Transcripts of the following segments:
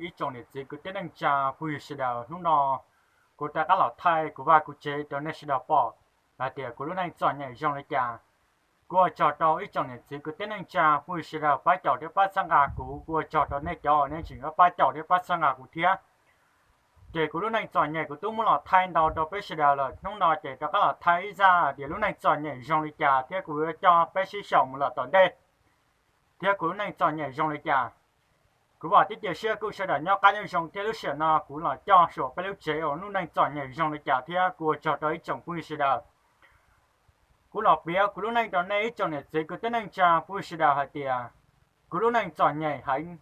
Ib tsoom niam txiv kwv tij neej tsa phooj ywg sawv daws, hnub no kuv rov qab los thaij kuv vaj kuv tsev rau nej sawv daws pom hais tias kuv lub neej txom nyem zoo li cas. Kuv ua tsaug rau ib tsoom niam txiv kwv tij neej tsa phooj ywg sawv daws pab caum thiab pab txhawb nqa kuv, kuv ua tsaug rau nej cov uas nej tseem pab caum thiab pab txhawb nqa kuv thiab. Ces kuv lub neej txom nyem kuv twb muab los thaij ntau rau peb sawv daws lawm, hnub no ces rov qab los thaij ib zaj tias lub neej txom nyem zoo li cas thiab kuv yuav coj peb sib xyaum mus lawm tom ntej thiab kuv lub neej txom nyem zoo li cas. Kuv vam thiab cia siab kuv sawv daws nyob qab nyob zoo thiab lub sij hawm no kuv los coj suam peb lub tsev uas lub neej txom nyem zoo li cas thiab kuv ua tsaug rau ib tsoom phooj ywg sawv daws. Kuv los piav kuv lub neej rau nej ib tsoom niam txiv kwv tij neej tsa phooj ywg sawv daws hais tias kuv lub neej txom nyem heev,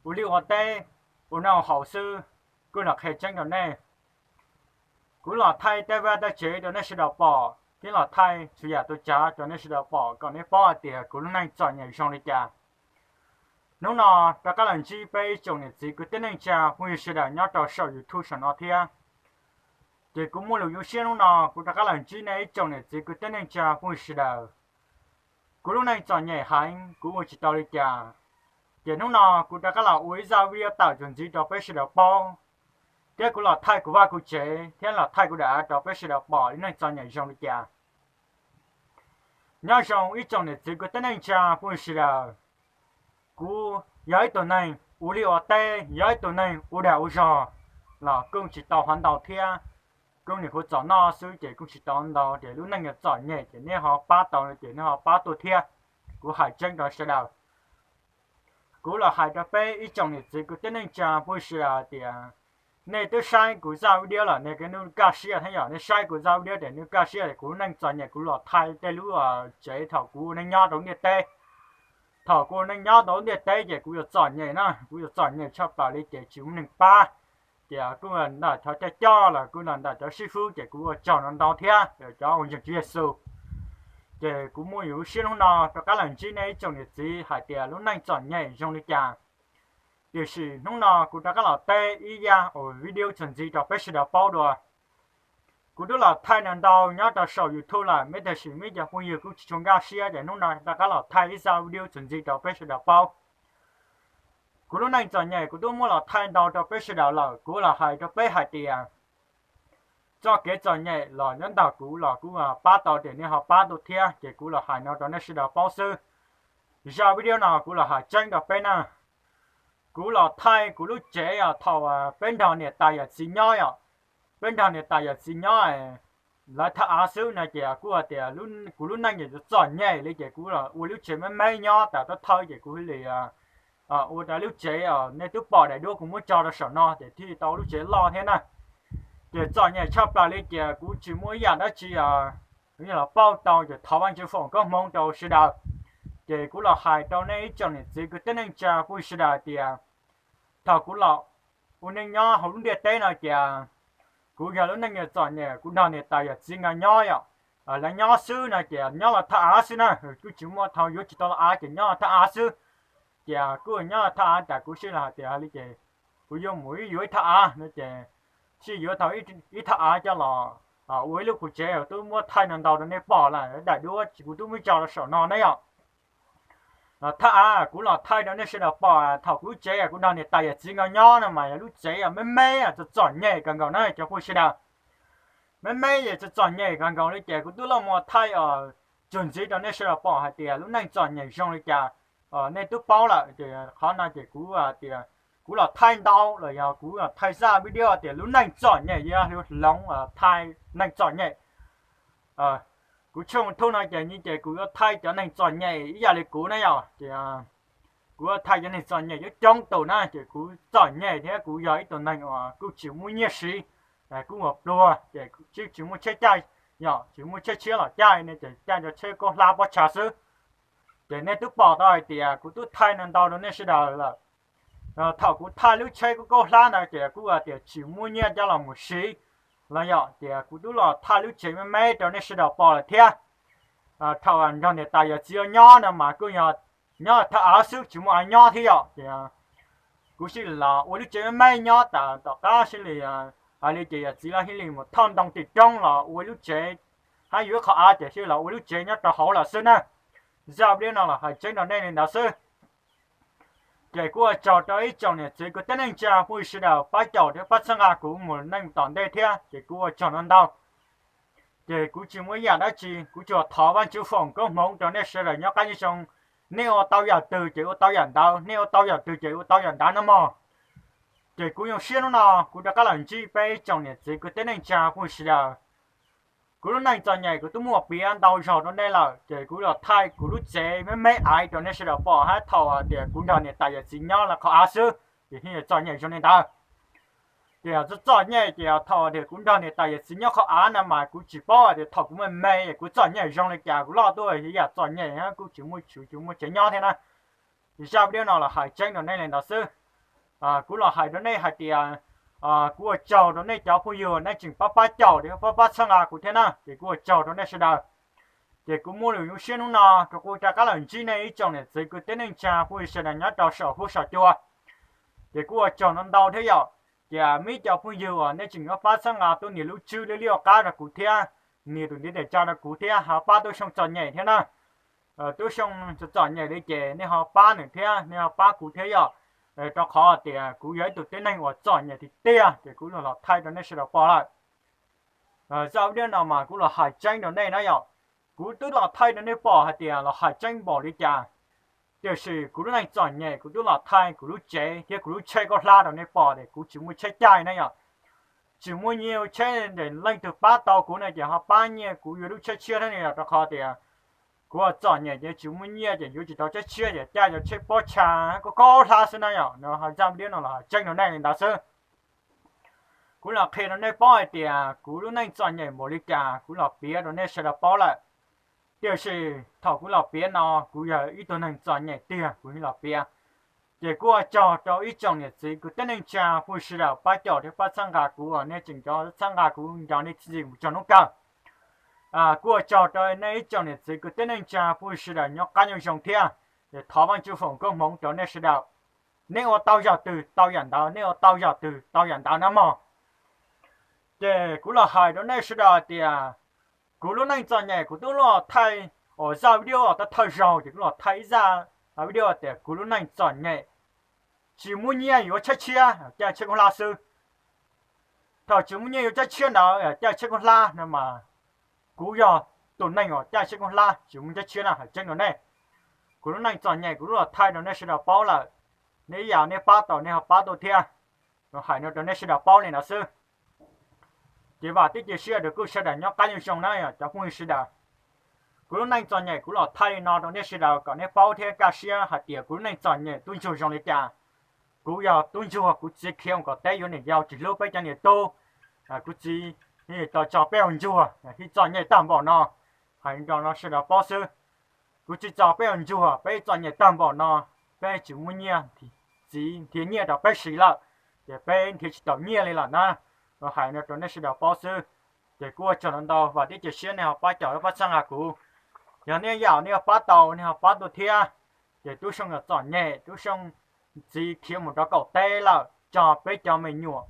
ua liaj ua teb, ua noj haus xwb, kuv los qhia tseeb rau nej. Kuv los thaij tej vaj tej tsev rau nej sawv daws pom thiab los thaij txhua yam txhua tsav rau nej sawv daws pom kom nej paub hais tias kuv lub neej txom nyem zoo li cas. Hnub no rov qab los ntsib peb ib tsoom niam txiv kwv tij neej tsa phooj ywg sawv daws nyob rau saum YouTube saum no thiab. Ces kuv muaj lus yuav siab hnub no kuv rov qab los ntsib nej ib tsoom niam txiv kwv tij neej tsa phooj ywg sawv daws. Kuv lub neej txom nyem heev, kuv ua tsis tau li cas. Ces hnub no kuv rov qab los ua ib zaj video tawm txuas ntxiv rau peb sawv daws paub, thiab kuv los thaij kuv vaj kuv tsev thiab los thaij kuv daim av rau peb sawv daws pom lub neej txom nyem zoo li cas. Nyob zoo ib tsoom niam txiv kwv tij neej tsa phooj ywg sawv daws. Kuv yog ib tug neeg ua liaj ua teb, yog ib tug neeg ua dag ua zog los kuj tsis tau hov ntau thiab. Kuj nim hu txom noj xwb ces kuj tsis tau ntau, ces lub neej yuav txom nyem ces nej ho pab tau no ces nej ho pab tuaj thiab. Kuv hais tseeb rau sawv daws. Kuv los hais rau peb ib tsoom niam txiv kwv tij neej tsa phooj ywg sawv daws hais tias nej twb saib kuv zaj video lawm nej kuj kaj siab thiab yom, nej saib kuv zaj video ces nej kaj siab tias kuv lub neej txom nyem kuv los thaij tej lub tsev thaum kuv ua neej nyob rau ntiaj teb. Thaum kuv ua neej nyob rau ntiaj teb ces kuv yuav txom nyem na, kuv yuav txom nyem tshaj plaws li ces tsis muaj neeg pab. Ces kuj ntawm cov coj coj los kuj ntawm cov xib fwb ces kuv ua tsaug ntau ntau thiab cov uas ntseeg Tswv Yexus. Ces kuv muaj lus yuav siab hnub no rov qab los ntsib nej ib tsoom niam txiv hais tias lub neej txom nyem zoo li cas. Tiam sis hnub no kuv rov qab los teb ib zaj video txuas ntxiv rau peb sawv daws paub dua. Kuv twb los thaij ntau ntau nyob rau saum YouTube lawm, tiam sis muaj cov phooj ywg kuj tsis tshua nkag siab ces hnub no rov qab los thaij ib zaj video txuas ntxiv rau peb sawv daws paub. Kuv lub neej txom nyem kuv twb muab los thaij ntau rau peb sawv daws lawm, kuv los hais rau peb hais tias txoj kev txom nyem los nyob ntawm kuv los kuv pab tau ces nej ho pab tuaj thiab, ces kuv los hais no rau nej sawv daws paub xwb. Zaj video no kuv los hais tseeb rau peb na. Kuv los thaij kuv lub tsev os, thaum peb nrog niam tais yawm txiv nyob os, peb nrog niam tais yawm txiv nyob, lawv thaj av xwb no ces kuj tias kuv lub neej ces txom nyem li ces kuv ua lub tsev me me nyob tas tab thawj ces kuv thiaj li ua rau lub tsev os nej twb pom daim duab kuv muab tso rau saum no ces thiaj tau lub tsev loj thiab na. Ces txom nyem tshaj plaws li ces kuv tsis muaj ib yam dab tsi os, los pauj tau ces thov Vajtswv foom koob hmoov rau sawv daws. Ces kuv los hais rau nej ib tsoom niam txiv kwv tij neej tsa phooj ywg sawv daws hais tias thaum kuv los ua neej nyob hauv lub ntiaj teb no ces kuv yog lub neej txom nyem, kuv nrog niam tais yawm txiv nkawd nyob yom. Lawv nyob xwb no ces nyob los thaj av xwb na, kuj tsis muaj thaum yuav tsis tau los av ces nyob los thaj av xwb. Ces kuj nyob los thaj av tas kuv sij los hais tias li ces kuv yuav mus yuav ib thaj av no ces sij yuav tau ib thaj av coj los ua ib lub qhov tsev, twb muab thaij ntau ntau rau nej pom lawm, daim duab kuv twb muab tso rau saum no ne yom. Thaj av kuv los thaij rau nej sawv daws pom thaum kuv lub tsev kuv nrog niam tais yawm txiv nkawd nyob no mas yog lub tsev me me txom txom nyem kawg nkaus na cov phooj ywg sawv daws. Me me es txom txom nyem kawg nkaus li ces kuv twb los mus thaij txuas ntxiv rau nej sawv daws pom hais tias lub neej txom nyem zoo li cas, nej twb paub lawm ces qhov no ces kuv tias kuv los thaij ntau los yog kuv los thaij zaj video tias lub neej txom nyem yuav hloov thaij neej txom nyem. Kuv tshooj YouTube no ces nyi ces kuv yuav thaij cov neeg txom nyem ib yam li kuv na yom, ces kuv yuav thaij cov neeg txom nyem coob coob tus na ces kuv txom nyem thiab kuv yog ib tug neeg uas kuj tsis muaj nyiaj siv, kuj ua pluag ces tsis muaj tsheb caij, yog tsis muaj tsheb tshiab los caij ne ces caij cov tsheb kaub hlab pob tsha xwb. Ces nej twb pom tau hais tias kuv twb thaij ntau ntau rau nej sawv daws lawm. Thaum kuv thaij lub tsheb kaub hlab ntawd ces kuj tias tsis muaj nyiaj coj los mus siv los yom, ces kuv twb los thaij lub tsev me me rau nej sawv daws pom lawm thiab. Thaum nrog niam tais yawm txiv nyob no mas kuj yog nyob thaj av xwb tsis muaj av nyob thiab yom, ces kuv thiaj li los ua lub tsev me me nyob tas tom qab thiaj li hais li ces yawm txiv lawv thiaj li mus thauj ntoo tim roob los ua lub tsev, hab yuav ib qho av ces thiaj los ua lub tsev nyob rau hauv lawm xwb na. Zaj video no los hais tseeb rau nej li ntawd xwb. Ces kuv ua tsaug rau ib tsoom niam txiv kwv tij neej tsa phooj ywg sawv daws pab caum thiab pab txhawb nqa kuv mus neej tom ntej thiab, ces kuv ua tsaug ntau ntau. Ces kuv tsis muaj ib yam dab tsi, kuv tsuas thov Vaj Tswv foom koob hmoov rau nej sawv daws nyob qab nyob zoo. Nej ua tau yam twg ces ua tau yam ntawd, nej ua tau yam twg ces ua tau yam ntawd no mog. Ces kuv zoo siab hnub no kuv rov qab los ntsib peb ib tsoom niam txiv kwv tij neej tsa phooj ywg sawv daws. Kuv lub neej txom nyem kuv twb muaj piav ntau zaus rau nej lawm, ces kuv los thaij kuv lub tsev me me aiv rau nej sawv daws pom hab thaum tias kuv nrog niam tais yawm txiv nyob lawm qhov av xwb, ces yeej txom nyem zoo li ntawd. Ces txom nyem ces thaum tias kuv nrog niam tais yawm txiv nyob qhov av no mas kuv tsis paub tias thaum kuv me me kuv txom nyem zoo li cas, kuv loj tuaj yam txom nyem kuj tsis muaj tsev nyob thiab na. Zaj video no los hais tseeb rau nej li ntawd xwb. Kuv los hais rau nej hais tias kuv ua tsaug rau nej cov phooj ywg nej tseem pab pab caum thiab pab pab txhawb nqa kuv thiab na, ces kuv ua tsaug rau nej sawv daws. Ces kuv muaj lus zoo siab hnub no rau kuv rov qab los ntsib nej ib tsoom niam txiv kwv tij neej tsa phooj ywg sawv daws nyob rau saum huab saum cua. Ces kuv ua tsaug ntau ntau thiab yom. Ces muaj ib co phooj ywg uas nej tseem yuav pab txhawb nqa tuaj nias lub tswb liab liab qab rau kuv thiab, nias tus ntiv tes tsa rau kuv thiab ho pab Tub Xyooj txom nyem thiab na. Tub Xyooj txom nyem li ces nej ho pab nws thiab, nej ho pab kuv thiab yom. Rau qhov tias kuv yog ib tug tib neeg uas txom nyem tiag tiag, ces kuv los thaij rau nej sawv daws pom lawm. Zaj video no mas kuv los hais tseeb rau nej na yom. Kuv twb los thaij rau nej pom hais tias los hais tseeb npaum li cas, tiam sis kuv lub neej txom nyem kuv twb los thaij kuv lub tsev thiab kuv lub tsheb kauj hlab rau nej pom tias kuv tsis muaj tsheb caij na yom. Tsis muaj nyiaj yuav tsheb, leej twg pab tau kuv no ces ho pab nyiaj kuv yuav lub tsheb tshiab thiab ne yom, rau qhov tias kuv txom nyem ces tsis muaj nyiaj ces yuav tsis tau tsheb tshiab ces caij cov tsheb pob tsha kauj kauj hlab xwb na yom. No ho zaj video no los hais tseeb rau nej li ntawd xwb. Kuv los qhia rau nej paub hais tias kuv lub neej txom nyem npaum li cas kuv los piav rau nej sawv daws paub lawm. Tiam sis thaum kuv los piav no kuv yog ib tug neeg txom nyem tiag kuv thiaj los piav. Ces kuv ua tsaug rau ib tsoom niam txiv kwv tij neej tsa phooj ywg sawv daws pab caum thiab pab txhawb nqa kuv uas nej tseem cov txhawb nqa kuv nrog nej txij mus txog hnub kawg. Kuv ua tsaug rau nej ib tsoom niam txiv kwv tij neej tsa phooj ywg sawv daws nyob qab nyob zoo thiab. Ces thov Vaj Tswv foom koob hmoov rau nej sawv daws. Nej ua tau yam twg tau yam ntawd, nej ua tau yam twg tau yam ntawd na mog. Ces kuv los hais rau nej sawv daws tias kuv lub neej txom nyem kuv twb los thaij, uas zaj video uas thawj thawj zaug ces kuv los thaij ib zaj video tias kuv lub neej txom nyem tsis muaj nyiaj yuav tsheb tshiab, caij tsheb kauj hlab xwb. Thaum tsis muaj nyiaj yuav tsheb tshiab ntawd, caij tsheb kauj hlab no mas kuv yog tus neeg uas caij tsheb kauj hlab tsis muaj tsheb tshiab na, hais tseeb rau nej. Kuv lub neej txom nyem kuv twb los thaij rau nej sawv daws paub lawm. Nej ib yam nej pab tau nej ho pab tuaj thiab. Los hais no rau nej sawv daws paub li ntawd xwb. Ces vam thiab cia siab rau kuv sawv daws nyob qab nyob zoo na yom cov phooj ywg sawv daws. Kuv lub neej txom nyem kuv los thaij li no rau nej sawv daws kom nej paub thiab kaj siab hais tias kuv lub neej txom nyem tub ntsuag zoo li cas. Kuv yog tub ntsuag, kuv txiv khiav mus koom teb yuav niam yau tsis hlub peb cov niam tub. Kuv txiv tau tso peb ua ntsuag thiaj txom nyem tag npaum no. Hais rau no sawv daws paub xwb. Kuv txiv tso peb ua ntsuag, peb txom nyem tag npaum no, peb tsis muaj nyiaj, txiv nrhiav nyiaj rau peb siv lawm, ces peb nrhiav tsis tau nyiaj li lawm na. Los hais no rau nej sawv daws paub xwb. Ces kuv ua tsaug ntau ntau, vam thiab cia siab nej ho pab caum pab txhawb nqa kuv. Yog nej yam nej ho pab tau nej ho pab tuaj thiab. Ces Tub Xyooj los txom nyem, Tub Xyooj txiv khiav mus rau koom teb lawm, tso peb cov me nyuam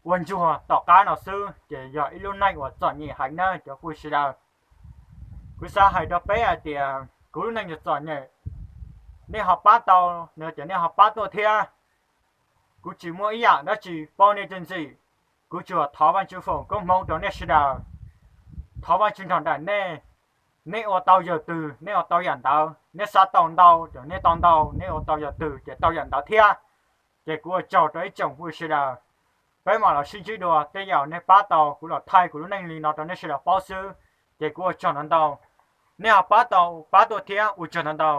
ua ntsuag tom qab no xwb, ces yog ib lub neej uas txom nyem heev na cov phooj ywg sawv daws. Kuv xav hais rau peb hais tias kuv lub neej txom nyem, nej ho pab tau no ces nej ho pab tuaj thiab. Kuv tsis muaj ib yam dab tsi pauj nej txiaj ntsig, kuv tsuas thov Vaj Tswv foom koob hmoov rau nej sawv daws. Thov Vaj Tswv nrog nraim nej. Nej ua tau yam twg nej ua tau yam ntawd, nej xav tau ntau ces nej tau ntau, nej ua tau yam twg ces tau yam ntawd thiab. Ces kuv ua tsaug rau ib tsoom phooj ywg sawv daws. Peb mam los sib ntsib dua, tej zaum nej pab tau kuv los thaij kuv lub neej li no rau nej sawv daws paub xwb. Ces kuv ua tsaug ntau ntau. Nej ho pab tau pab tuaj thiab, ua tsaug ntau ntau.